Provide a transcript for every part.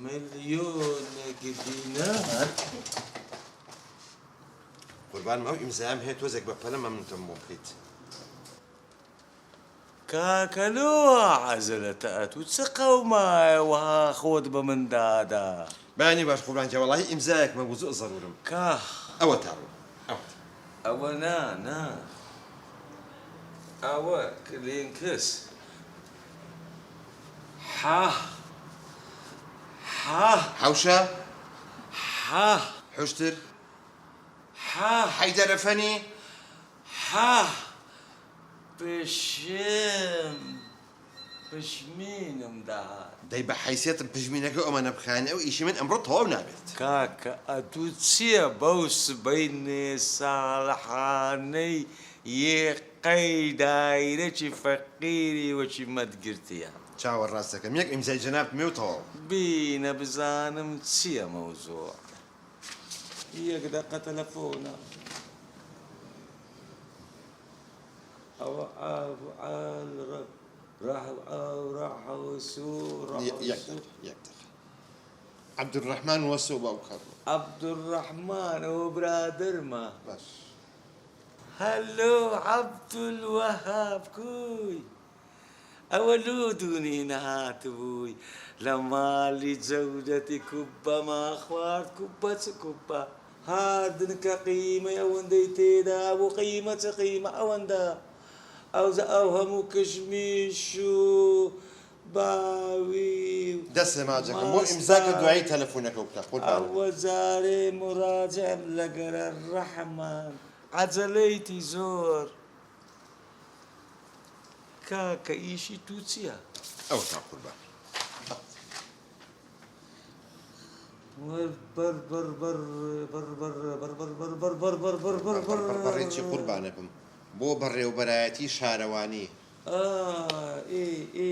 ملیۆنێک دینار. قوربانم ئەو ئیمزایەم هەیە تۆزێک بە پەلە مەمنونتم بۆم بکەیت. کاکە لۆ وا عەجەلەتە ئەتوو چ قەومایە وەها خۆت بە من دادا. بەیانی باش قوربان گیان وەڵاهی ئیمزایەکم هەبوو زۆر زەرورم. کا. ئەوەتا ڕۆ ئەوەتا. ئەوە نا نا ئەوە کلینکس. حە حە. حەوشە. حە. حوشتر. حە. حەیدەرەفەنی. حە. پشم پشمینم دەهات. دەی بە حەیسیەتم پژمینەکەو ئەمانە بخایەنێ ئەو ئیشی من ئەمڕۆ تەواو نابێت. کاکە ئەتوو چیە بەو سبەینێ ساڵحانەی یەقەی دایرەکی فەقیری وەکی مەت گرتیە. چاوە ڕاست دەکەم یەک ئیمزای جەنابتم و تەواو. بینە بزانم چیە مەوزوع. یەک دەقە تەلەفۆنە. ئەوە عاف عال ڕە ئەو ڕە سو ڕە یەک دەقە یەک دەقە. عەبدولڕەحمان وەسۆ باوکە بوو. عەبدولڕەحمان ئەوە برادەرمە. باش. هەلۆ عەبدولوەهاب کوی ئەوە لۆ دونی نەهاتبووی لە ماڵی جەودەتی کوبەما خوارد کوبە چ کوبە هاردن کە قیمەی ئەوەندەی تێدا بوو قیمە چ قیمە ئەوەندە ئەوجا ئەو هەموو کشمیش و باوی و دەستێ ماجەکەم بۆ ئیمزاکە ماستە. دوایی تەلەفونەکەو بکە قوربانت. ئەوە جارێ موراجعم لەگەرە ڕەحمان عەجەلەیتی زۆر. کاکە ئیشی تو چیە؟ ئەوەتا قوربان. بەر بەر بەر بەر بەر بەر بەر بەر بەر بەر بەر بەر بەر بەر بەڕ بەڕ بەڕێ چی قوربانە بم بۆ بەڕێوبەرایەتی شارەوانی. ئا ئێ ئێ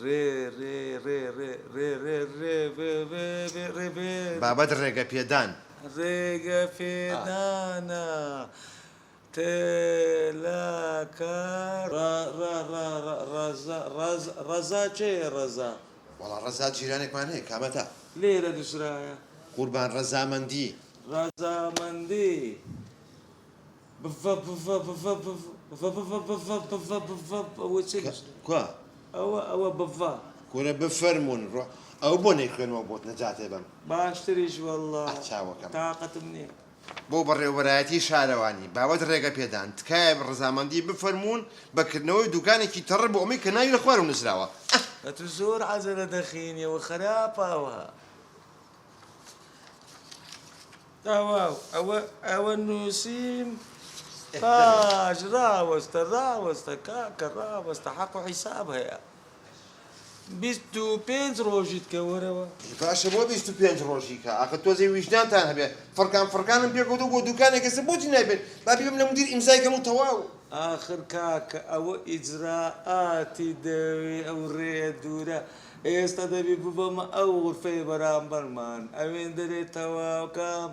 ڕێ ڕێ ڕێ ڕێ ڕێ ڕێ ڕێ بێ بێ بێ ڕێ بێ. بابەت ڕێگە پێدان. ڕێگە پێدانە تێ لە کە ڕە ڕە ڕە ڕە ڕەزا ڕەز ڕەزا کێیە ڕەزا؟ وەڵا ڕەزا جیرانێکمان هەیە کامەتە؟ لێرە نووسرایە. قوربان ڕەزامەندی. ڕەزامەندی. بڤ بڤ بڤ بڤ بڤ بڤ بڤ بڤ ئەوە چی نووسرا؟ کوا؟ ئەوە ئەوە بڤ. کورە بفەرموون ڕۆ ئەو بۆ نەیخوێنمەوە بۆت نەجاتێ بەم. باشتریش وەڵا ئەه چاوەکەم. تاقەتم نییە. بۆ بەڕێوەبەرایەتی شارەوانی باوەت ڕێگەپێدان، تکایە ڕەزامەندی بفەرموون بە کردنەوەی دوکانێکی تەڕ بۆ ئەمەی کە ناوی لە خوارەوە نووسراوە. ئەه. ئەتو زۆر عەجەلە دەخینی ئەوە خەراپە ئەوها. تەواو ئەوە ئەوە نووسیم باش ڕاوەستە ڕاوەستە کاکە ڕاوەستە حەق و حیساب هەیە 25 ڕۆژیت کە وەرەوە. باشە بۆ 25 ڕۆژی کە ئاخر تۆزێ ویژدانتان هەبێ فڕکان فڕکانم پێ کەوتوە بۆ دوکانێک ئێستا بۆچی نایبێت با بیبەم لە مدیر ئیمزای کەم و تەواو. ئاخر کاکە ئەوە ئیجرائاتی دەوێ ئەو ڕێیە دوورە ئێستا دەبی ببەمە ئەو غورفەی بەرامبەرمان ئەوێندەرێ تەواوکەم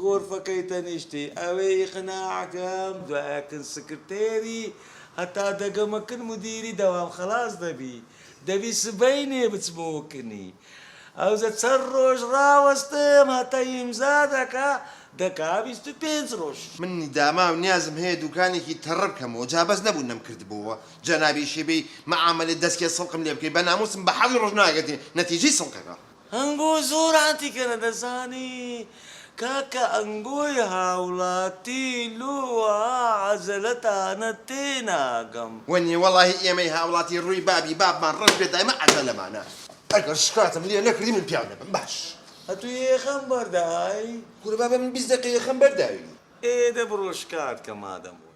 غورفەکەی تەنیشتی ئەوێ ئیقناعکەم دوایەکن سکرتێری هەتا دەگەمە کن مودیری دەوام خەڵاس دەبی دەبی سبەینێ بچمەوە کنی ئەوجە چەند ڕۆژ ڕاوەستم هەتا ئیمزا دەکا دەکا 25 ڕۆژ. من نیداما و نیازم هەیە دوکانێکی تەڕ بکەمەوە جا بەس نەبوو نەمکردبۆوە جەنابیشی بێی مەعامەلەی دەسکێ سڵقم لێ بکەی بە ناموسم بە حەڵی ڕۆژ ناگەتێ نەتیجەی سڵقەکە. ئەنگۆ زۆر عەنتیکەنە دەزانی کاکە ئەنگۆی هاوڵاتی لۆ وەها عەجەلەتانە تێناگەم. وەنیە وەڵاهی ئێمەی هاوڵاتی ڕووی بابی بابمان ڕەش بێت دایمە عەجەلەمانە. ئەگەر شکاتم لێ نەکردی من پیاو نەبم باش. ئەتوو یەخەم بەردای؟ کورە بابە من 20 دەقە یەخەم بەرداوی. ئێ دە بڕۆ شکات کە مادەم وایە.